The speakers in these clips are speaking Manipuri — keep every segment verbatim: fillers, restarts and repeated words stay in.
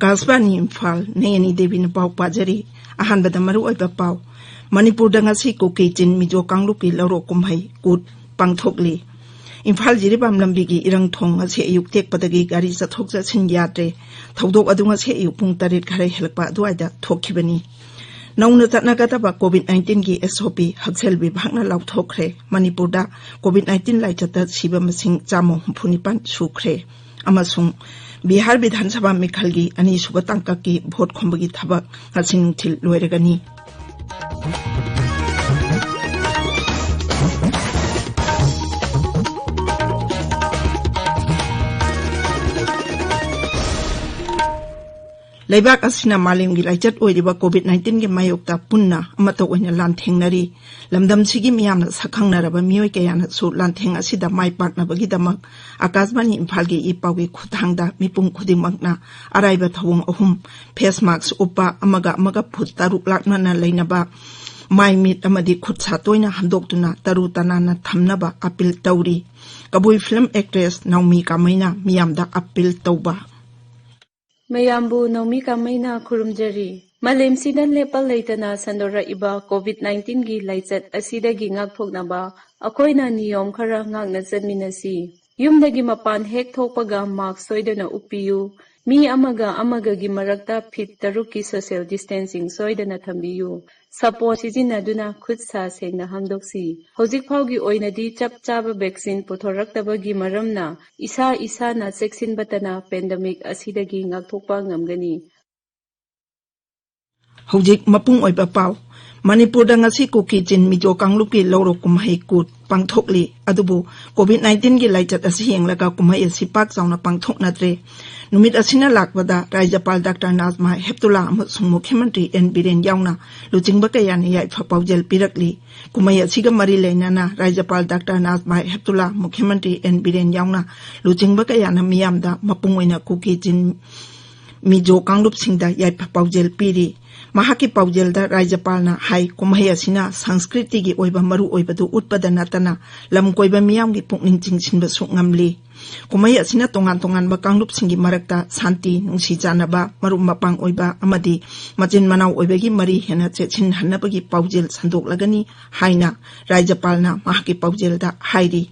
ꯑꯀꯥꯁꯕꯥꯅꯤ ꯏꯝꯐꯥꯜ, ꯅꯌꯅꯤ ꯗꯦꯕꯤꯅ ꯄꯥꯎ ꯄꯥꯖꯔꯤ꯫ ꯑꯍꯥꯟꯕꯗ ꯃꯔꯨꯑꯣꯏꯕ ꯄꯥꯎ꯫ ꯃꯅꯤꯄꯨꯔꯗ ꯉꯁꯤ ꯀꯨꯀꯤ ꯆꯤꯟ ꯃꯤꯖꯣ ꯀꯥꯡꯂꯨꯞꯀꯤ ꯂꯧꯔꯣꯛ ꯀꯨꯝꯍꯩ ꯀꯨꯠ ꯄꯥꯡꯊꯣꯛꯂꯤ꯫ ꯏꯝꯐꯥꯜ ꯖꯤꯔꯤꯕꯥꯝ ꯂꯝꯕꯤꯒꯤ ꯏꯔꯪ ꯊꯣꯡ ꯉꯁꯤ ꯑꯌꯨꯛ ꯇꯦꯛꯄꯗꯒꯤ ꯒꯥꯔꯤ ꯆꯠꯊꯣꯛ ꯆꯠꯁꯤꯟ ꯌꯥꯗ꯭ꯔꯦ꯫ ꯊꯧꯗꯣꯛ ꯑꯗꯨ ꯉꯁꯤ ꯑꯌꯨꯛ ꯄꯨꯡ ꯇꯔꯦꯠ ꯈꯔ ꯍꯦꯜꯂꯛꯄ ꯑꯗꯨꯋꯥꯏꯗ ꯊꯣꯛꯈꯤꯕꯅꯤ꯫ ꯅꯧꯅ ꯆꯠꯅꯒꯗꯕ ꯀꯣꯚꯤꯗ ꯅꯥꯏꯟꯇꯤꯟꯒꯤ ꯑꯦꯁ ꯑꯣ ꯄꯤ ꯍꯛꯁꯦꯜ ꯕꯤꯚꯥꯒꯅ ꯂꯥꯎꯊꯣꯛꯈ꯭ꯔꯦ꯫ ꯃꯅꯤꯄꯨꯔꯗ ꯀꯣꯚꯤꯗ ꯅꯥꯏꯟꯇꯤꯟ ꯂꯥꯏꯆꯠꯇ ꯁꯤꯕ ꯃꯁꯤꯡ ꯆꯥꯝꯃ ꯍꯨꯝꯐꯨ ꯅꯤꯄꯥꯟ ꯁꯨꯈ꯭ꯔꯦ꯫ ꯑꯃꯁꯨꯡ ꯕꯤꯍꯥꯔ ꯕꯤꯙꯥꯟ ꯁꯚꯥ ꯃꯤꯈꯜꯒꯤ ꯑꯅꯤꯁꯨꯕ ꯇꯥꯡꯀꯛꯀꯤ ꯚꯣꯠ ꯈꯣꯝꯕꯒꯤ ꯊꯕꯛ ꯉꯁꯤ ꯅꯨꯡꯊꯤꯜ ꯂꯣꯏꯔꯒꯅꯤ꯫ ꯂꯩꯕꯥꯛ ꯑꯁꯤꯅ ꯃꯥꯂꯦꯝꯒꯤ ꯂꯥꯏꯆꯠ ꯑꯣꯏꯔꯤꯕ ꯀꯣꯚꯤꯗ ꯅꯥꯏꯟꯇꯤꯟꯒꯤ ꯃꯥꯌꯣꯛꯇ ꯄꯨꯟꯅ ꯑꯃꯠꯇ ꯑꯣꯏꯅ ꯂꯥꯟꯊꯦꯡꯅꯔꯤ꯫ ꯂꯝꯗꯝꯁꯤꯒꯤ ꯃꯤꯌꯥꯝꯅ ꯁꯛꯈꯪꯅꯔꯕ ꯃꯤꯑꯣꯏ ꯀꯌꯥꯅꯁꯨ ꯂꯥꯟꯊꯦꯡ ꯑꯁꯤꯗ ꯃꯥꯏ ꯄꯥꯛꯅꯕꯒꯤꯗꯃꯛ ꯑꯀꯥꯁꯕꯥꯅꯤ ꯏꯝꯐꯥꯜꯒꯤ ꯏ ꯄꯥꯎꯒꯤ ꯈꯨꯠꯊꯥꯡꯗ ꯃꯤꯄꯨꯝ ꯈꯨꯗꯤꯡꯃꯛꯅ ꯑꯔꯥꯏꯕ ꯊꯧꯑꯣꯡ ꯑꯍꯨꯝ: ꯐꯦꯁ ꯃꯥꯛꯁ ꯎꯞꯄ, ꯑꯃꯒ ꯑꯃꯒ ꯐꯨꯠ ꯇꯔꯨꯛ ꯂꯥꯞꯅꯅ ꯂꯩꯅꯕ, ꯃꯥꯏ ꯃꯤꯠ ꯑꯃꯗꯤ ꯈꯨꯠ ꯁꯥ ꯇꯣꯏꯅ ꯍꯥꯝꯗꯣꯛꯇꯨꯅ ꯇꯔꯨ ꯇꯅꯥꯟꯅ ꯊꯝꯅꯕ ꯑꯄꯤꯜ ꯇꯧꯔꯤ꯫ ꯀꯕꯨꯏ ꯐꯤꯂꯝ ꯑꯦꯛꯇ꯭ꯔꯦꯁ ꯅꯥꯎꯃꯤ ꯀꯥꯃꯩꯅ ꯃꯤꯌꯥꯝꯗ ꯑꯄꯤꯜ ꯇꯧꯕ꯫ ꯃꯌꯥꯝꯕꯨ ꯅꯧꯃꯤ ꯀꯥꯃꯩꯅ ꯈꯨꯔꯨꯝꯖꯔꯤ꯫ ꯃꯥꯂꯦꯝꯁꯤꯗ ꯂꯦꯞꯄ ꯂꯩꯇꯅ ꯁꯟꯗꯣꯔꯛꯏꯕ ꯀꯣꯚꯤꯗ ꯅꯥꯏꯟꯇꯤꯟꯒꯤ ꯂꯥꯏꯆꯠ ꯑꯁꯤꯗꯒꯤ ꯉꯥꯛꯊꯣꯛꯅꯕ ꯑꯩꯈꯣꯏꯅ ꯅꯤꯌꯣꯝ ꯈꯔ ꯉꯥꯛꯅ ꯆꯠꯃꯤꯟꯅꯁꯤ꯫ ꯌꯨꯝꯗꯒꯤ ꯃꯄꯥꯟ ꯍꯦꯛ ꯊꯣꯛꯄꯒ ꯃꯥꯛꯁ ꯁꯣꯏꯗꯅ ꯎꯞꯄꯤꯌꯨ꯫ ꯃꯤ ꯑꯃꯒ ꯑꯃꯒꯒꯤ ꯃꯔꯛꯇ ꯐꯤꯠ ꯇꯔꯨꯛꯀꯤ ꯁꯣꯁꯤꯌꯦꯜ ꯗꯤꯁꯇꯦꯟꯁꯤꯡ ꯁꯣꯏꯗꯅ ꯊꯝꯕꯤꯌꯨ꯫ ꯁꯥꯄꯣꯟ ꯁꯤꯖꯤꯟꯅꯗꯨꯅ ꯈꯨꯠ ꯁꯥ ꯁꯦꯡꯅ ꯍꯥꯝꯗꯣꯛꯁꯤ꯫ ꯍꯧꯖꯤꯛ ꯐꯥꯎꯒꯤ ꯑꯣꯏꯅꯗꯤ ꯆꯞ ꯆꯥꯕ ꯚꯦꯛꯁꯤꯟ ꯄꯨꯊꯣꯔꯛꯇꯕꯒꯤ ꯃꯔꯝꯅ ꯏꯁꯥ ꯏꯁꯥꯅ ꯆꯦꯛꯁꯤꯟꯕꯇꯅ ꯄꯦꯟꯗꯦꯃꯤꯛ ꯑꯁꯤꯗꯒꯤ ꯉꯥꯛꯊꯣꯛꯄ ꯉꯝꯒꯅꯤ꯫ ꯍꯧꯖꯤꯛ ꯃꯄꯨꯡ ꯑꯣꯏꯕ ꯄꯥꯎ꯫ ꯃꯅꯤꯄꯨꯔꯗ ꯉꯁꯤ ꯀꯨꯀꯤ ꯆꯤꯟ ꯃꯤꯖꯣ ꯀꯥꯡꯂꯨꯞꯀꯤ ꯂꯧꯔꯣꯛ ꯀꯨꯝꯍꯩ ꯀꯨꯠ ꯄꯥꯡꯊꯣꯛꯂꯤ꯫ ꯑꯗꯨꯕꯨ ꯀꯣꯚꯤꯗ ꯅꯥꯏꯟꯇꯤꯟꯒꯤ ꯂꯥꯏꯆꯠ ꯑꯁꯤ ꯌꯦꯡꯂꯒ ꯀꯨꯝꯍꯩ ꯑꯁꯤ ꯄꯥꯛ ꯆꯥꯎꯅ ꯄꯥꯡꯊꯣꯛꯅꯗ꯭ꯔꯦ꯫ ꯅꯨꯃꯤꯠ ꯑꯁꯤꯅ ꯂꯥꯛꯄꯗ ꯔꯥꯖ꯭ꯌꯄꯥꯜ ꯗꯥꯛꯇꯔ ꯅꯥꯖꯃꯥ ꯍꯦꯞꯇꯨꯂꯥ ꯑꯃꯁꯨꯡ ꯃꯨꯈ꯭ꯌꯃꯟꯇ꯭ꯔꯤ ꯑꯦꯟ ꯕꯤꯔꯦꯟ ꯌꯥꯎꯅ ꯂꯨꯆꯤꯡꯕ ꯀꯌꯥꯅ ꯌꯥꯏꯐ ꯄꯥꯎꯖꯦꯜ ꯄꯤꯔꯛꯂꯤ꯫ ꯀꯨꯝꯍꯩ ꯑꯁꯤꯒ ꯃꯔꯤ ꯂꯩꯅꯅ ꯔꯥꯖ꯭ꯌꯄꯥꯜ doctor Najma Heptulla, ꯃꯨꯈ꯭ꯌꯃꯟꯇ꯭ꯔꯤ and Biren ꯌꯥꯎꯅ ꯂꯨꯆꯤꯡꯕ ꯀꯌꯥꯅ ꯃꯤꯌꯥꯝꯗ ꯃꯄꯨꯡ ꯑꯣꯏꯅ ꯀꯨꯀꯤ ꯆꯤꯟ ꯃꯤꯖꯣ ꯀꯥꯡꯂꯨꯞꯁꯤꯡꯗ ꯌꯥꯏꯐ ꯄꯥꯎꯖꯦꯜ ꯄꯤꯔꯤ꯫ ꯃꯍꯥꯛꯀꯤ ꯄꯥꯎꯖꯦꯜꯗ ꯔꯥꯖ꯭ꯌꯄꯥꯜꯅ ꯍꯥꯏ, ꯀꯨꯝꯍꯩ ꯑꯁꯤꯅ ꯁꯪꯁꯀ꯭ꯔꯤꯇꯤꯒꯤ ꯑꯣꯏꯕ ꯃꯔꯨꯑꯣꯏꯕꯗꯨ ꯎꯠꯄꯗ ꯅꯠꯇꯅ ꯂꯝ ꯀꯣꯏꯕ ꯃꯤꯌꯥꯝꯒꯤ ꯄꯨꯛꯅꯤꯡ ꯆꯤꯡꯁꯤꯟꯕꯁꯨ ꯉꯝꯂꯤ꯫ ꯀꯨꯝꯍꯩ ꯑꯁꯤꯅ ꯇꯣꯉꯥꯟ ꯇꯣꯉꯥꯟꯕ ꯀꯥꯡꯂꯨꯞꯁꯤꯡꯒꯤ ꯃꯔꯛꯇ ꯁꯥꯟꯇꯤ, ꯅꯨꯡꯁꯤ ꯆꯥꯟꯅꯕ, ꯃꯔꯨꯞ ꯃꯄꯥꯡ ꯑꯣꯏꯕ ꯑꯃꯗꯤ ꯃꯆꯤꯟ ꯃꯅꯥꯎ ꯑꯣꯏꯕꯒꯤ ꯃꯔꯤ ꯍꯦꯟꯅ ꯆꯦꯠꯁꯤꯟꯍꯟꯅꯕꯒꯤ ꯄꯥꯎꯖꯦꯜ ꯁꯟꯗꯣꯛꯂꯒꯅꯤ ꯍꯥꯏꯅ ꯔꯥꯖ꯭ꯌꯄꯥꯜꯅ ꯃꯍꯥꯛꯀꯤ ꯄꯥꯎꯖꯦꯜꯗ ꯍꯥꯏꯔꯤ꯫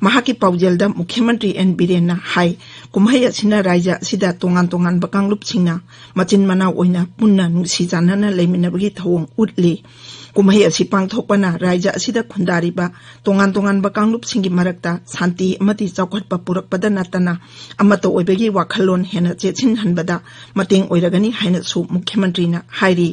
ꯃꯍꯥꯛꯀꯤ ꯄꯥꯎꯖꯦꯜꯗ ꯃꯨꯈ꯭ꯌ ꯃꯟꯇ꯭ꯔꯤ ꯑꯦꯟ ꯕꯤꯔꯦꯟꯅ ꯍꯥꯏ, ꯀꯨꯝꯍꯩ ꯑꯁꯤꯅ ꯔꯥꯖ꯭ꯌ ꯑꯁꯤꯗ ꯇꯣꯉꯥꯟ ꯇꯣꯉꯥꯟꯕ ꯀꯥꯡꯂꯨꯞꯁꯤꯡꯅ ꯃꯆꯤꯟ ꯃꯅꯥꯎ ꯑꯣꯏꯅ ꯄꯨꯟꯅ ꯅꯨꯡꯁꯤ ꯆꯥꯟꯅꯅ ꯂꯩꯃꯤꯟꯅꯕꯒꯤ ꯊꯧꯑꯣꯡ ꯎꯠꯂꯤ꯫ ꯀꯨꯝꯍꯩ ꯑꯁꯤ ꯄꯥꯡꯊꯣꯛꯄꯅ ꯔꯥꯖ꯭ꯌ ꯑꯁꯤꯗ ꯈꯨꯟꯗꯥꯔꯤꯕ ꯇꯣꯉꯥꯟ ꯇꯣꯉꯥꯟꯕ ꯀꯥꯡꯂꯨꯞꯁꯤꯡꯒꯤ ꯃꯔꯛꯇ ꯁꯥꯟꯇꯤ ꯑꯃꯗꯤ ꯆꯥꯎꯈꯠꯄ ꯄꯨꯔꯛꯄꯗ ꯅꯠꯇꯅ ꯑꯃꯠꯇ ꯑꯣꯏꯕꯒꯤ ꯋꯥꯈꯜꯂꯣꯟ ꯍꯦꯟꯅ ꯆꯦꯠꯁꯤꯟꯍꯟꯕꯗ ꯃꯇꯦꯡ ꯑꯣꯏꯔꯒꯅꯤ ꯍꯥꯏꯅꯁꯨ ꯃꯨꯈ꯭ꯌ ꯃꯟꯇ꯭ꯔꯤꯅ ꯍꯥꯏꯔꯤ꯫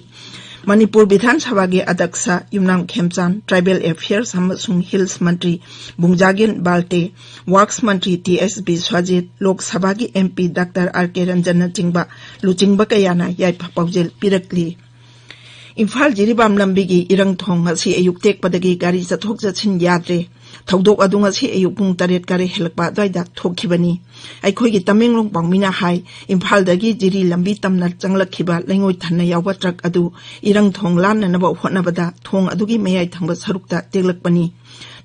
ꯃꯅꯤꯄꯨꯔ ꯕꯤꯙꯥꯟ ꯁꯚꯥꯒꯤ ꯑꯗꯛꯁ ꯌꯨꯝꯅꯥꯝ ꯈꯦꯝꯆꯥꯟ, ꯇ꯭ꯔꯥꯏꯕꯦꯜ ꯑꯦꯐꯤꯌꯔꯁ ꯑꯃꯁꯨꯡ ꯍꯤꯜꯁ ꯃꯟꯇ꯭ꯔꯤ ꯕꯨꯡꯖꯥꯒꯤꯟ ꯕꯥꯜꯇꯦ, ꯋꯥꯔꯛꯁ ꯃꯟꯇ꯭ꯔꯤ ꯇꯤ ꯑꯦꯁ ꯕꯤꯁ꯭ꯋꯥꯖꯤꯠ, ꯂꯣꯛ ꯁꯚꯥꯒꯤ ꯑꯦꯝ ꯄꯤ ꯗꯥꯛꯇꯔ ꯑꯥꯔ ꯀꯦ ꯔꯟꯖꯟꯅꯆꯤꯡꯕ ꯂꯨꯆꯤꯡꯕ ꯀꯌꯥꯅ ꯌꯥꯏꯐ ꯄꯥꯎꯖꯦꯜ ꯄꯤꯔꯛꯂꯤ꯫ ꯏꯝꯐꯥꯜ ꯖꯤꯔꯤꯕꯥꯝ ꯂꯝꯕꯤꯒꯤ ꯏꯔꯪ ꯊꯣꯡ ꯉꯁꯤ ꯑꯌꯨꯛ ꯇꯦꯛꯄꯗꯒꯤ ꯒꯥꯔꯤ ꯆꯠꯊꯣꯛ ꯆꯠꯁꯤꯟ ꯌꯥꯗ꯭ꯔꯦ꯫ ꯊꯧꯗꯣꯛ ꯑꯗꯨ ꯉꯁꯤ ꯑꯌꯨꯛ ꯄꯨꯡ ꯇꯔꯦꯠ ꯈꯔ ꯍꯦꯜꯂꯛꯄ ꯑꯗꯨꯋꯥꯏꯗ ꯊꯣꯛꯈꯤꯕꯅꯤ꯫ ꯑꯩꯈꯣꯏꯒꯤ ꯇꯃꯦꯡꯂꯣꯡ ꯄꯥꯎꯃꯤꯅ ꯍꯥꯏ, ꯏꯝꯐꯥꯜꯗꯒꯤ ꯖꯤꯔꯤ ꯂꯝꯕꯤ ꯇꯝꯅ ꯆꯪꯂꯛꯈꯤꯕ ꯂꯩꯉꯣꯏ ꯊꯟꯅ ꯌꯥꯎꯕ ꯇ꯭ꯔꯛ ꯑꯗꯨ ꯏꯔꯪ ꯊꯣꯡ ꯂꯥꯟꯅꯅꯕ ꯍꯣꯠꯅꯕꯗ ꯊꯣꯡ ꯑꯗꯨꯒꯤ ꯃꯌꯥꯏ ꯊꯪꯕ ꯁꯔꯨꯛꯇ ꯇꯦꯛꯂꯛꯄꯅꯤ꯫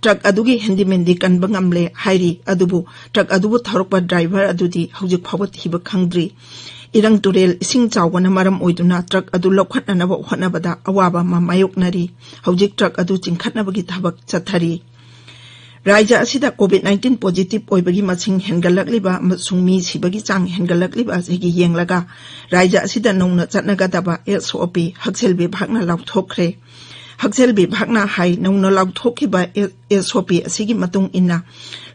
ꯇ꯭ꯔꯛ ꯑꯗꯨꯒꯤ ꯍꯦꯟꯗꯤꯃꯦꯟꯗꯤ ꯀꯟꯕ ꯉꯝꯂꯦ ꯍꯥꯏꯔꯤ, ꯑꯗꯨꯕꯨ ꯇ꯭ꯔꯛ ꯑꯗꯨꯕꯨ ꯊꯧꯔꯛꯄ ꯗ꯭ꯔꯥꯏꯚꯔ ꯑꯗꯨꯗꯤ ꯍꯧꯖꯤꯛ ꯐꯥꯎꯕ ꯊꯤꯕ ꯈꯪꯗ꯭ꯔꯤ꯫ ꯏꯔꯪ ꯇꯨꯔꯦꯜ ꯏꯁꯤꯡ ꯆꯥꯎꯕꯅ ꯃꯔꯝ ꯑꯣꯏꯗꯨꯅ ꯇ꯭ꯔꯛ ꯑꯗꯨ ꯂꯧꯈꯠꯅꯅꯕ ꯍꯣꯠꯅꯕꯗ ꯑꯋꯥꯕ ꯑꯃ ꯃꯥꯌꯣꯛꯅꯔꯤ꯫ ꯍꯧꯖꯤꯛ ꯇ꯭ꯔꯛ ꯑꯗꯨ ꯆꯤꯡꯈꯠꯅꯕꯒꯤ ꯊꯕꯛ ꯆꯠꯊꯔꯤ꯫ ꯔꯥꯖ꯭ꯌ ꯑꯁꯤꯗ ꯀꯣꯚꯤꯗ ꯅꯥꯏꯟꯇꯤꯟ ꯄꯣꯖꯤꯇꯤꯚ ꯑꯣꯏꯕꯒꯤ ꯃꯁꯤꯡ ꯍꯦꯟꯒꯠꯂꯛꯂꯤꯕ ꯑꯃꯁꯨꯡ ꯃꯤ ꯁꯤꯕꯒꯤ ꯆꯥꯡ ꯍꯦꯟꯒꯠꯂꯛꯂꯤꯕ ꯑꯁꯤꯒꯤ ꯌꯦꯡꯂꯒ ꯔꯥꯖ꯭ꯌ ꯑꯁꯤꯗ ꯅꯧꯅ ꯆꯠꯅꯒꯗꯕ ꯑꯦꯁ ꯑꯣ ꯄꯤ ꯍꯛꯁꯦꯜ ꯕꯤꯚꯥꯒꯅ ꯂꯥꯎꯊꯣꯛꯈ꯭ꯔꯦ꯫ ꯍꯛꯁꯦꯜ ꯕꯤꯚꯥꯒꯅ ꯍꯥꯏ, ꯅꯧꯅ ꯂꯥꯎꯊꯣꯛꯈꯤꯕ ꯑꯦꯁ ꯑꯣ ꯄꯤ ꯑꯁꯤꯒꯤ ꯃꯇꯨꯡ ꯏꯟꯅ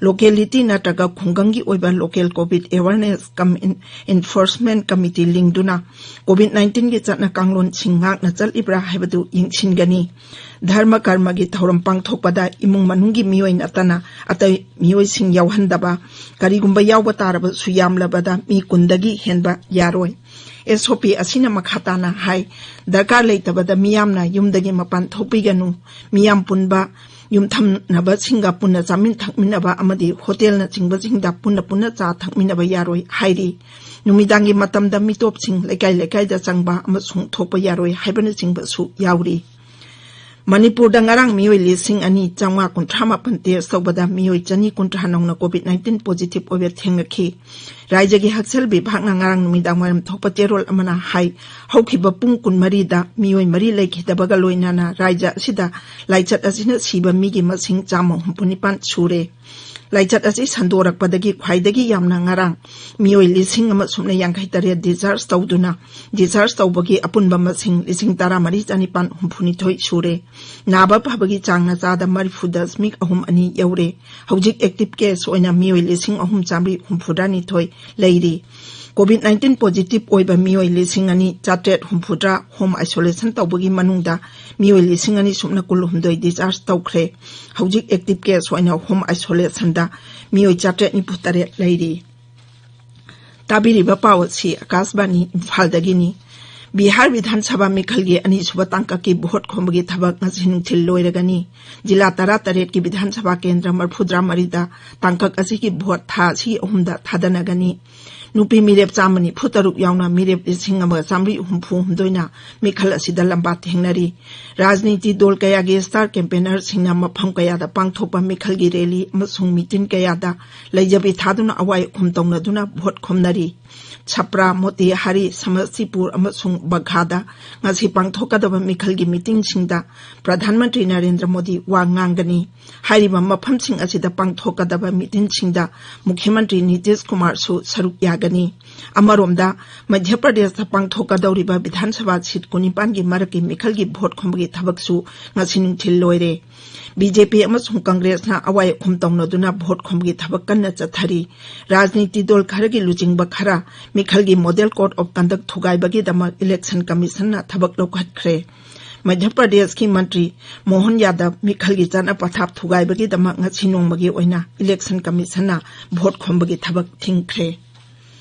ꯂꯣꯀꯦꯂꯤꯇꯤ ꯅꯠꯇ꯭ꯔꯒ ꯈꯨꯡꯒꯪꯒꯤ ꯑꯣꯏꯕ ꯂꯣꯀꯦꯜ ꯀꯣꯚꯤꯗ ꯑꯦꯋꯥꯔꯅꯦꯁ ꯀꯝ ꯏꯟ-, ꯏꯟꯐꯣꯔꯁꯃꯦꯟ ꯀꯃꯤꯇꯤ ꯂꯤꯡꯗꯨꯅ ꯀꯣꯚꯤꯗ ꯅꯥꯏꯟꯇꯤꯟꯒꯤ ꯆꯠꯅ ꯀꯥꯡꯂꯣꯟꯁꯤꯡ ꯉꯥꯛꯅ ꯆꯠꯂꯤꯕ꯭ꯔꯥ ꯍꯥꯏꯕꯗꯨ ꯌꯦꯡꯁꯤꯟꯒꯅꯤ꯫ ꯙꯔꯃ ꯀꯔꯃꯒꯤ ꯊꯧꯔꯝ ꯄꯥꯡꯊꯣꯛꯄꯗ ꯏꯃꯨꯡ ꯃꯅꯨꯡꯒꯤ ꯃꯤꯑꯣꯏ ꯅꯠꯇꯅ ꯑꯇꯩ ꯃꯤꯑꯣꯏꯁꯤꯡ ꯌꯥꯎꯍꯟꯗꯕ, ꯀꯔꯤꯒꯨꯝꯕ ꯌꯥꯎꯕ ꯇꯥꯔꯕꯁꯨ ꯌꯥꯝꯂꯕꯗ ꯃꯤ ꯀꯨꯟꯗꯒꯤ ꯍꯦꯟꯕ ꯌꯥꯔꯣꯏ꯫ ꯑꯦꯁ ꯑꯣ ꯄꯤ ꯑꯁꯤꯅ ꯃꯈꯥ ꯇꯥꯅ ꯍꯥꯏ, ꯗꯔꯀꯥꯔ ꯂꯩꯇꯕꯗ ꯃꯤꯌꯥꯝꯅ ꯌꯨꯝꯗꯒꯤ ꯃꯄꯥꯟ ꯊꯣꯛꯄꯤꯒꯅꯨ, ꯃꯤꯌꯥꯝ ꯄꯨꯟꯕ, ꯌꯨꯝꯊꯪꯅꯕꯁꯤꯡꯒ ꯄꯨꯟꯅ ꯆꯥꯃꯤꯟ ꯊꯛꯃꯤꯟꯅꯕ ꯑꯃꯗꯤ ꯍꯣꯇꯦꯜꯅꯆꯤꯡꯕꯁꯤꯡꯗ ꯄꯨꯟꯅ ꯄꯨꯟꯅ ꯆꯥ ꯊꯛꯃꯤꯟꯅꯕ ꯌꯥꯔꯣꯏ ꯍꯥꯏꯔꯤ꯫ ꯅꯨꯃꯤꯗꯥꯡꯒꯤ ꯃꯇꯝꯗ ꯃꯤꯇꯣꯞꯁꯤꯡ ꯂꯩꯀꯥꯏ ꯂꯩꯀꯥꯏꯗ ꯆꯪꯕ ꯑꯃꯁꯨꯡ ꯊꯣꯛꯄ ꯌꯥꯔꯣꯏ ꯍꯥꯏꯕꯅꯆꯤꯡꯕꯁꯨ ꯌꯥꯎꯔꯤ꯫ ꯃꯅꯤꯄꯨꯔꯗ ꯉꯔꯥꯡ ꯃꯤꯑꯣꯏ ꯂꯤꯁꯤꯡ ꯑꯅꯤ ꯆꯥꯝꯃꯉꯥ ꯀꯨꯟꯊ꯭ꯔꯥ ꯃꯥꯄꯟ test ꯇꯧꯕꯗ ꯃꯤꯑꯣꯏ ꯆꯅꯤ ꯀꯨꯟꯊ꯭ꯔꯥ ꯅꯧꯅ COVID nineteen positive ꯑꯣꯏꯕ ꯊꯦꯡꯅꯈꯤ꯫ ꯔꯥꯏꯖ꯭ꯌꯒꯤ ꯍꯛꯁꯦꯜ ꯕꯤꯚꯥꯒꯅ ꯉꯔꯥꯡ ꯅꯨꯃꯤꯗꯥꯡ ꯋꯥꯏꯔꯝ ꯊꯣꯛꯄ ꯆꯦꯔꯣꯜ ꯑꯃꯅ ꯍꯥꯏ, ꯍꯧꯈꯤꯕ ꯄꯨꯡ ꯀꯨꯟꯃꯔꯤꯗ ꯃꯤꯑꯣꯏ ꯃꯔꯤ ꯂꯩꯈꯤꯗꯕꯒ ꯂꯣꯏꯅꯅ ꯔꯥꯏꯖ꯭ꯌ ꯑꯁꯤꯗ ꯂꯥꯏꯆꯠ ꯑꯁꯤꯅ ꯁꯤꯕ ꯃꯤꯒꯤ ꯃꯁꯤꯡ ꯆꯥꯝꯃ ꯍꯨꯝꯐꯨ ꯅꯤꯄꯥꯟ ꯁꯨꯔꯦ꯫ ꯂꯥꯏꯆꯠ ꯑꯁꯤ ꯁꯟꯗꯣꯔꯛꯄꯗꯒꯤ ꯈ꯭ꯋꯥꯏꯗꯒꯤ ꯌꯥꯝꯅ ꯉꯔꯥꯡ ꯃꯤꯑꯣꯏ ꯂꯤꯁꯤꯡ ꯑꯃ ꯁꯨꯞꯅ ꯌꯥꯡꯈꯩ ꯇꯔꯦꯠ discharge ꯇꯧꯗꯨꯅ, discharge ꯇꯧꯕꯒꯤ ꯑꯄꯨꯟꯕ ꯃꯁꯤꯡ ꯂꯤꯁꯤꯡ ꯇꯔꯥ ꯃꯔꯤ ꯆꯅꯤꯄꯥꯟ ꯍꯨꯝꯐꯨ ꯅꯤꯊꯣꯏ ꯁꯨꯔꯦ꯫ ꯅꯥꯕ ꯐꯕꯒꯤ ꯆꯥꯡꯅ ꯆꯥꯗ ꯃꯔꯤꯐꯨ ꯗꯁꯃꯤꯛ ꯑꯍꯨꯝ ꯑꯅꯤ ꯌꯧꯔꯦ꯫ ꯍꯧꯖꯤꯛ active case ꯑꯣꯏꯅ ꯃꯤꯑꯣꯏ ꯂꯤꯁꯤꯡ ꯑꯍꯨꯝ ꯆꯥꯝꯃꯔꯤ ꯍꯨꯝꯐꯨꯇꯔꯥ ꯅꯤꯊꯣꯏ ꯂꯩꯔꯤ꯫ COVID nineteen positive ꯑꯣꯏꯕ ꯃꯤꯑꯣꯏ ꯂꯤꯁꯤꯡ ꯑꯅꯤ ꯆꯥꯇ꯭ꯔꯦꯠ ꯍꯨꯝꯐꯨꯇꯔꯥ home isolation ꯇꯧꯕꯒꯤ ꯃꯅꯨꯡꯗ ꯃꯤꯑꯣꯏ ꯂꯤꯁꯤꯡ ꯑꯅꯤ ꯁꯨꯞꯅ ꯀꯨꯟꯍꯨꯝꯗꯣꯏ discharge ꯇꯧꯈ꯭ꯔꯦ꯫ ꯍꯧꯖꯤꯛ active case ꯑꯣꯏꯅ home isolationꯗ ꯃꯤꯑꯣꯏ ꯆꯥꯇ꯭ꯔꯦꯠ ꯅꯤꯐꯨ ꯇꯔꯦꯠ ꯂꯩꯔꯤ꯫ ꯇꯥꯕꯤꯔꯤꯕ ꯄꯥꯎ ꯑꯁꯤ ꯑꯀꯥꯁꯕꯥꯅꯤ ꯏꯝꯐꯥꯜꯗꯒꯤꯅꯤ꯫ ꯕꯤꯍꯥꯔ ꯕꯤꯙꯥꯟ ꯁꯚꯥ ꯃꯤꯈꯜꯒꯤ ꯑꯅꯤꯁꯨꯕ ꯇꯥꯡꯀꯛꯀꯤ ꯚꯣꯠ ꯈꯣꯝꯕꯒꯤ ꯊꯕꯛ ꯉꯁꯤ ꯅꯨꯡꯊꯤꯜ ꯂꯣꯏꯔꯒꯅꯤ꯫ ꯖꯤꯂꯥ ꯇꯔꯥꯇꯔꯦꯠꯀꯤ ꯕꯤꯙꯥꯟ ꯁꯚꯥ ꯀꯦꯟꯗ꯭ꯔ ꯃꯔꯤꯐꯨꯇꯔꯥ ꯃꯔꯤꯗ ꯇꯥꯡꯀꯛ ꯑꯁꯤꯒꯤ ꯚꯣꯠ ꯊꯥ ꯑꯁꯤꯒꯤ ꯑꯍꯨꯝꯗ ꯊꯥꯗꯅꯒꯅꯤ꯫ ꯅꯨꯄꯤ ꯃꯤꯔꯦꯞ ꯆꯥꯝꯃ ꯅꯤꯐꯨ ꯇꯔꯨꯛ ꯌꯥꯎꯅ ꯃꯤꯔꯦꯞ ꯂꯤꯁꯤꯡ ꯑꯃꯒ ꯆꯥꯝꯃꯔꯤ ꯍꯨꯝꯐꯨ ꯍꯨꯝꯗꯣꯏꯅ ꯃꯤꯈꯜ ꯑꯁꯤꯗ ꯂꯝꯕꯥ ꯊꯦꯡꯅꯔꯤ꯫ ꯔꯥꯖꯅꯤꯇꯤ ꯗꯣꯜ ꯀꯌꯥꯒꯤ star campaignerꯁꯤꯡꯅ ꯃꯐꯝ ꯀꯌꯥꯗ ꯄꯥꯡꯊꯣꯛꯄ ꯃꯤꯈꯜꯒꯤ rally ꯑꯃꯁꯨꯡ meeting ꯀꯌꯥꯗ ꯂꯩꯖꯕꯤ ꯊꯥꯗꯨꯅ ꯑꯋꯥꯏ ꯑꯈꯨꯝ ꯇꯧꯅꯗꯨꯅ ꯚꯣꯠ ꯈꯣꯝꯅꯔꯤ꯫ ꯁꯄ꯭ꯔꯥ, ꯃꯣꯇꯤꯍꯥꯔꯤ, ꯁꯃꯁꯇꯤꯄꯨꯔ ꯑꯃꯁꯨꯡ ꯕꯒꯥꯗ ꯉꯁꯤ ꯄꯥꯡꯊꯣꯛꯀꯗꯕ ꯃꯤꯈꯜꯒꯤ meetingꯁꯤꯡꯗ ꯄ꯭ꯔꯙꯥꯟ ꯃꯟꯇ꯭ꯔꯤ ꯅꯔꯦꯟꯗ꯭ꯔ ꯃꯣꯗꯤ ꯋꯥ ꯉꯥꯡꯒꯅꯤ꯫ ꯍꯥꯏꯔꯤꯕ ꯃꯐꯝꯁꯤꯡ ꯑꯁꯤꯗ ꯄꯥꯡꯊꯣꯛꯀꯗꯕ meetingꯁꯤꯡꯗ ꯃꯨꯈ꯭ꯌ ꯃꯟꯇ꯭ꯔꯤ ꯅꯤꯇꯤꯁ ꯀꯨꯃꯥꯔꯁꯨ ꯁꯔꯨꯛ ꯌꯥꯒꯅꯤ꯫ ꯑꯃꯔꯣꯝꯗ, ꯃꯙ꯭ꯌ ꯄ꯭ꯔꯗꯦꯁꯇ ꯄꯥꯡꯊꯣꯛꯀꯗꯧꯔꯤꯕ ꯕꯤꯙꯥꯟ ꯁꯚꯥ seat ꯀꯨꯟꯅꯤꯄꯥꯟꯒꯤ ꯃꯔꯛꯀꯤ ꯃꯤꯈꯜꯒꯤ ꯚꯣꯠ ꯈꯣꯝꯕꯒꯤ ꯊꯕꯛꯁꯨ ꯉꯁꯤ ꯅꯨꯡꯊꯤꯜ ꯂꯣꯏꯔꯦ꯫ ꯕꯤ ꯖꯦ ꯄꯤ ꯑꯃꯁꯨꯡ ꯀꯪꯒ꯭ꯔꯦꯁꯅ ꯑꯋꯥꯏ ꯑꯈꯨꯝ ꯇꯧꯅꯗꯨꯅ ꯚꯣꯠ ꯈꯣꯝꯕꯒꯤ ꯊꯕꯛ ꯀꯟꯅ ꯆꯠꯊꯔꯤ꯫ ꯔꯥꯖꯅꯤꯇꯤ ꯗꯣꯜ ꯈꯔꯒꯤ ꯂꯨꯆꯤꯡꯕ ꯈꯔ ꯃꯤꯈꯜꯒꯤ Model Code of Conduct ꯊꯨꯒꯥꯏꯕꯒꯤꯗꯃꯛ Election Commissionꯅ ꯊꯕꯛ ꯂꯧꯈꯠꯈ꯭ꯔꯦ꯫ ꯃꯙ꯭ꯌ ꯄ꯭ꯔꯗꯦꯁꯀꯤ ꯃꯟꯇ꯭ꯔꯤ ꯃꯣꯍꯟ ꯌꯥꯗꯕ ꯃꯤꯈꯜꯒꯤ ꯆꯠꯅ ꯄꯊꯥꯞ ꯊꯨꯒꯥꯏꯕꯒꯤꯗꯃꯛ ꯉꯁꯤ ꯅꯣꯡꯃꯒꯤ ꯑꯣꯏꯅ Election Commissionꯅ ꯚꯣꯠ ꯈꯣꯝꯕꯒꯤ ꯊꯕꯛ ꯊꯤꯡꯈ꯭ꯔꯦ꯫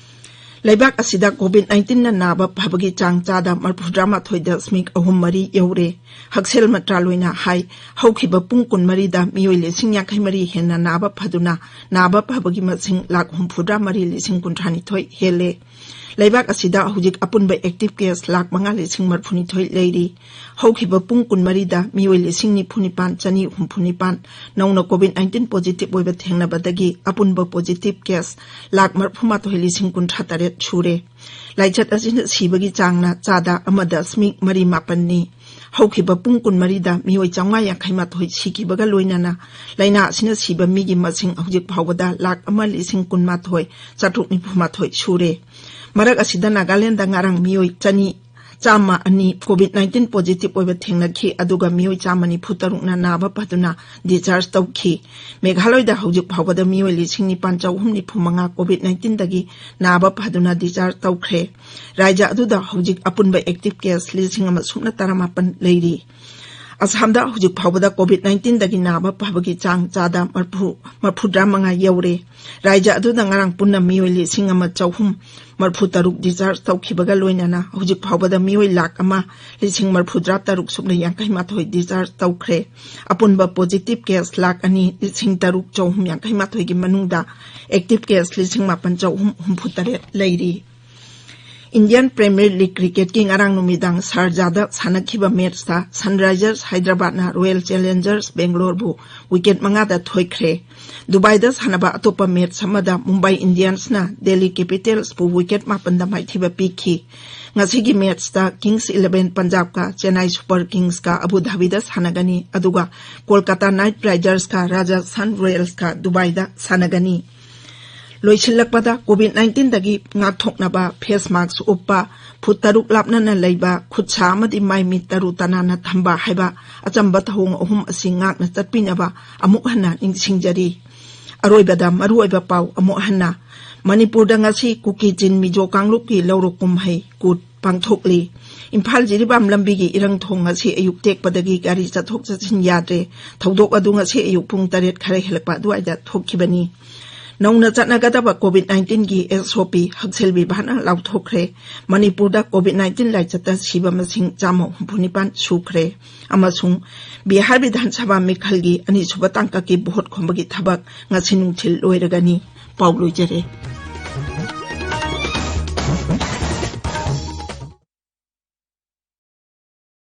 ꯂꯩꯕꯥꯛ ꯑꯁꯤꯗ COVID nineteen ꯅ ꯅꯥꯕ ꯐꯕꯒꯤ ꯆꯥꯡ ꯆꯥꯗ ꯃꯔꯤꯐꯨꯇꯔꯥ ꯃꯥꯊꯣꯏ ꯗꯁꯃꯤꯛ ꯑꯍꯨꯝ ꯃꯔꯤ ꯌꯧꯔꯦ꯫ ꯍꯛꯁꯦꯜ ꯃꯟꯇ꯭ꯔꯥꯂꯣꯏꯅ ꯍꯥꯏ, ꯍꯧꯈꯤꯕ ꯄꯨꯡ ꯀꯨꯟꯃꯔꯤꯗ ꯃꯤꯑꯣꯏ ꯂꯤꯁꯤꯡ ꯌꯥꯡꯈꯩ ꯃꯔꯤ ꯍꯦꯟꯅ ꯅꯥꯕ ꯐꯗꯨꯅ, ꯅꯥꯕ ꯐꯕꯒꯤ ꯃꯁꯤꯡ ꯂꯥꯈ ꯍꯨꯝꯐꯨꯇꯔꯥ ꯃꯔꯤ ꯂꯤꯁꯤꯡ ꯀꯨꯟꯊ꯭ꯔꯥ ꯅꯤꯊꯣꯏ ꯍꯦꯜꯂꯦ꯫ ꯂꯩꯕꯥꯛ ꯑꯁꯤꯗ ꯍꯧꯖꯤꯛ ꯑꯄꯨꯟꯕ active case ꯂꯥꯈ ꯃꯉꯥ ꯂꯤꯁꯤꯡ ꯃꯔꯤꯐꯨꯅꯤꯊꯣꯏ ꯂꯩꯔꯤ꯫ ꯍꯧꯈꯤꯕ ꯄꯨꯡ ꯀꯨꯟꯃꯔꯤꯗ ꯃꯤꯑꯣꯏ ꯂꯤꯁꯤꯡ ꯅꯤꯐꯨ ꯅꯤꯄꯥꯟ ꯆꯅꯤ ꯍꯨꯝꯐꯨ ꯅꯤꯄꯥꯟ ꯅꯧꯅ COVID nineteen positive ꯑꯣꯏꯕ ꯊꯦꯡꯅꯕꯗꯒꯤ ꯑꯄꯨꯟꯕ positive case ꯂꯥꯈ ꯃꯔꯤꯐꯨ ꯃꯥꯊꯣꯏ ꯂꯤꯁꯤꯡ ꯀꯨꯟꯊ꯭ꯔꯥ ꯇꯔꯦꯠ ꯁꯨꯔꯦ꯫ ꯂꯥꯏꯆꯠ ꯑꯁꯤꯅ ꯁꯤꯕꯒꯤ ꯆꯥꯡꯅ ꯆꯥꯗ ꯑꯃ ꯗꯁꯃꯤꯛ ꯃꯔꯤ ꯃꯥꯄꯟꯅꯤ꯫ ꯍꯧꯈꯤꯕ ꯄꯨꯡ ꯀꯨꯟꯃꯔꯤꯗ ꯃꯤꯑꯣꯏ ꯆꯥꯝꯃꯉꯥ ꯌꯥꯡꯈꯩ ꯃꯥꯊꯣꯏ ꯁꯤꯈꯤꯕꯒ ꯂꯣꯏꯅꯅ ꯂꯥꯏꯅꯥ ꯑꯁꯤꯅ ꯁꯤꯕ ꯃꯤꯒꯤ ꯃꯁꯤꯡ ꯍꯧꯖꯤꯛ ꯐꯥꯎꯕꯗ ꯂꯥꯈ ꯑꯃ ꯂꯤꯁꯤꯡ ꯀꯨꯟꯃꯥꯊꯣꯏ ꯆꯥꯇ꯭ꯔꯨꯛ ꯅꯤꯐꯨ ꯃꯥꯊꯣꯏ ꯁꯨꯔꯦ꯫ ꯃꯔꯛ ꯑꯁꯤꯗ ꯅꯥꯒꯥꯂꯦꯟꯗ ꯉꯔꯥꯡ ꯃꯤꯑꯣꯏ ꯆꯅꯤ, ꯆꯥꯝꯃ ꯑꯅꯤ COVID nineteen positive ꯑꯣꯏꯕ ꯊꯦꯡꯅꯈꯤ, ꯑꯗꯨꯒ ꯃꯤꯑꯣꯏ ꯆꯥꯝꯃ ꯅꯤꯐꯨ ꯇꯔꯨꯛꯅ ꯅꯥꯕ ꯐꯗꯨꯅ discharge ꯇꯧꯈꯤ꯫ ꯃꯦꯘꯥꯂꯣꯏꯗ ꯍꯧꯖꯤꯛ ꯐꯥꯎꯕꯗ ꯃꯤꯑꯣꯏ ꯂꯤꯁꯤꯡ ꯅꯤꯄꯥꯟ ꯆꯍꯨꯝ ꯅꯤꯐꯨ ꯃꯉꯥ COVID nineteen ꯗꯒꯤ ꯅꯥꯕ ꯐꯗꯨꯅ discharge ꯇꯧꯈ꯭ꯔꯦ꯫ ꯔꯥꯏꯖ꯭ꯌ ꯑꯗꯨꯗ ꯍꯧꯖꯤꯛ ꯑꯄꯨꯟꯕ active case ꯂꯤꯁꯤꯡ ꯑꯃ ꯁꯨꯞꯅ ꯇꯔꯥꯃꯥꯄꯟ ꯂꯩꯔꯤ꯫ ꯑꯁꯥꯝꯗ ꯍꯧꯖꯤꯛ ꯐꯥꯎꯕꯗ COVID nineteen ꯗꯒꯤ ꯅꯥꯕ ꯐꯕꯒꯤ ꯆꯥꯡ ꯆꯥꯗ ꯃꯔꯤꯐꯨ, ꯃꯔꯤꯐꯨꯇꯔꯥ ꯃꯉꯥ ꯌꯧꯔꯦ꯫ ꯔꯥꯏꯖ꯭ꯌ ꯑꯗꯨꯗ ꯉꯔꯥꯡ ꯄꯨꯟꯅ ꯃꯤꯑꯣꯏ ꯂꯤꯁꯤꯡ ꯑꯃ ꯆꯍꯨꯝ ꯃꯔꯤꯐꯨ ꯇꯔꯨꯛ discharge ꯇꯧꯈꯤꯕꯒ ꯂꯣꯏꯅꯅ ꯍꯧꯖꯤꯛ ꯐꯥꯎꯕꯗ ꯃꯤꯑꯣꯏ ꯂꯥꯈ ꯑꯃ ꯂꯤꯁꯤꯡ ꯃꯔꯤꯐꯨꯇꯔꯥ ꯇꯔꯨꯛ ꯁꯨꯞꯅ ꯌꯥꯡꯈꯩ ꯃꯥꯊꯣꯏ discharge ꯇꯧꯈ꯭ꯔꯦ꯫ ꯑꯄꯨꯟꯕ positive case ꯂꯥꯈ ꯑꯅꯤ ꯂꯤꯁꯤꯡ ꯇꯔꯨꯛ ꯆꯍꯨꯝ ꯌꯥꯡꯈꯩ ꯃꯥꯊꯣꯏꯒꯤ ꯃꯅꯨꯡꯗ active case ꯂꯤꯁꯤꯡ ꯃꯥꯄꯟ ꯆꯍꯨꯝ ꯍꯨꯝꯐꯨ ꯇꯔꯦꯠ ꯂꯩꯔꯤ꯫ Indian Premier League cricket ꯀꯤ ꯉꯔꯥꯡ ꯅꯨꯃꯤꯗꯥꯡ ꯁꯥꯔꯖꯥꯗ ꯁꯥꯟꯅꯈꯤꯕ match ꯇ Sunrisers Hyderabad ꯅ Royal Challengers Bangalore ꯕꯨ wicket ꯃꯉꯥꯗ ꯊꯣꯏꯈ꯭ꯔꯦ꯫ ꯗꯨꯕꯥꯏꯗ ꯁꯥꯟꯅꯕ ꯑꯇꯣꯞꯄ match ꯑꯃꯗ Mumbai Indians ꯅ Delhi Capitals ꯄꯨ wicket ꯃꯥꯄꯟꯗ ꯃꯥꯏꯊꯤꯕ ꯄꯤꯈꯤ꯫ ꯉꯁꯤꯒꯤ match ꯇ Kings Eleven Punjab ꯀ Chennai Super Kings ꯀ ꯑꯕꯨ ꯙꯥꯕꯤꯗ ꯁꯥꯟꯅꯒꯅꯤ, ꯑꯗꯨꯒ Kolkata Knight Riders ꯀ Rajasthan Royals ꯀ ꯗꯨꯕꯥꯏꯗ ꯁꯥꯟꯅꯒꯅꯤ꯫ ꯂꯣꯏꯁꯤꯜꯂꯛꯄꯗ, COVID nineteen ꯗꯒꯤ ꯉꯥꯛꯊꯣꯛꯅꯕ face mask ꯎꯞꯄ, ꯐꯨꯠ ꯇꯔꯨꯛ ꯂꯥꯞꯅꯅ ꯂꯩꯕ, ꯈꯨꯠ ꯁꯥ ꯑꯃꯗꯤ ꯃꯥꯏ ꯃꯤꯠ ꯇꯔꯨ ꯇꯅꯥꯟꯅ ꯊꯝꯕ ꯍꯥꯏꯕ ꯑꯆꯝꯕ ꯊꯧꯑꯣꯡ ꯑꯍꯨꯝ ꯑꯁꯤ ꯉꯥꯛꯅ ꯆꯠꯄꯤꯅꯕ ꯑꯃꯨꯛ ꯍꯟꯅ ꯅꯤꯡꯁꯤꯡꯖꯔꯤ꯫ ꯑꯔꯣꯏꯕꯗ ꯃꯔꯨꯑꯣꯏꯕ ꯄꯥꯎ ꯑꯃꯨꯛ ꯍꯟꯅ꯫ ꯃꯅꯤꯄꯨꯔꯗ ꯉꯁꯤ ꯀꯨꯀꯤ ꯆꯤꯟ ꯃꯤꯖꯣ ꯀꯥꯡꯂꯨꯞꯀꯤ ꯂꯧꯔꯣꯛ ꯀꯨꯝꯍꯩ ꯀꯨꯠ ꯄꯥꯡꯊꯣꯛꯂꯤ꯫ ꯏꯝꯐꯥꯜ ꯖꯤꯔꯤꯕꯥꯝ ꯂꯝꯕꯤꯒꯤ ꯏꯔꯪ ꯊꯣꯡ ꯉꯁꯤ ꯑꯌꯨꯛ ꯇꯦꯛꯄꯗꯒꯤ ꯒꯥꯔꯤ ꯆꯠꯊꯣꯛ ꯆꯠꯁꯤꯟ ꯌꯥꯗ꯭ꯔꯦ꯫ ꯊꯧꯗꯣꯛ ꯑꯗꯨ ꯉꯁꯤ ꯑꯌꯨꯛ ꯄꯨꯡ ꯇꯔꯦꯠ ꯈꯔ ꯍꯦꯜꯂꯛꯄ ꯑꯗꯨꯋꯥꯏꯗ ꯊꯣꯛꯈꯤꯕꯅꯤ꯫ ꯅꯧꯅ ꯆꯠꯅꯒꯗꯕ ꯀꯣꯚꯤꯗ ꯅꯥꯏꯟꯇꯤꯟꯒꯤ ꯑꯦꯁ ꯑꯣ ꯄꯤ ꯍꯛꯁꯦꯜ ꯕꯤꯚꯥꯟꯅ ꯂꯥꯎꯊꯣꯛꯈ꯭ꯔꯦ꯫ ꯃꯅꯤꯄꯨꯔꯗ ꯀꯣꯚꯤꯗ ꯅꯥꯏꯟꯇꯤꯟ ꯂꯥꯏꯆꯠꯇ ꯁꯤꯕ ꯃꯁꯤꯡ ꯆꯥꯝꯃ ꯍꯨꯝꯐꯨ ꯅꯤꯄꯥꯟ ꯁꯨꯈ꯭ꯔꯦ ꯑꯃꯁꯨꯡ ꯕꯤꯍꯥꯔ ꯕꯤꯙꯥꯟ ꯁꯚꯥ ꯃꯤꯈꯜꯒꯤ ꯑꯅꯤꯁꯨꯕ ꯇꯥꯡꯀꯛꯀꯤ ꯚꯣꯠ ꯈꯣꯝꯕꯒꯤ ꯊꯕꯛ ꯉꯁꯤ ꯅꯨꯡꯊꯤꯜ ꯂꯣꯏꯔꯒꯅꯤ꯫ ꯄꯥꯎ ꯂꯣꯏꯖꯔꯦ꯫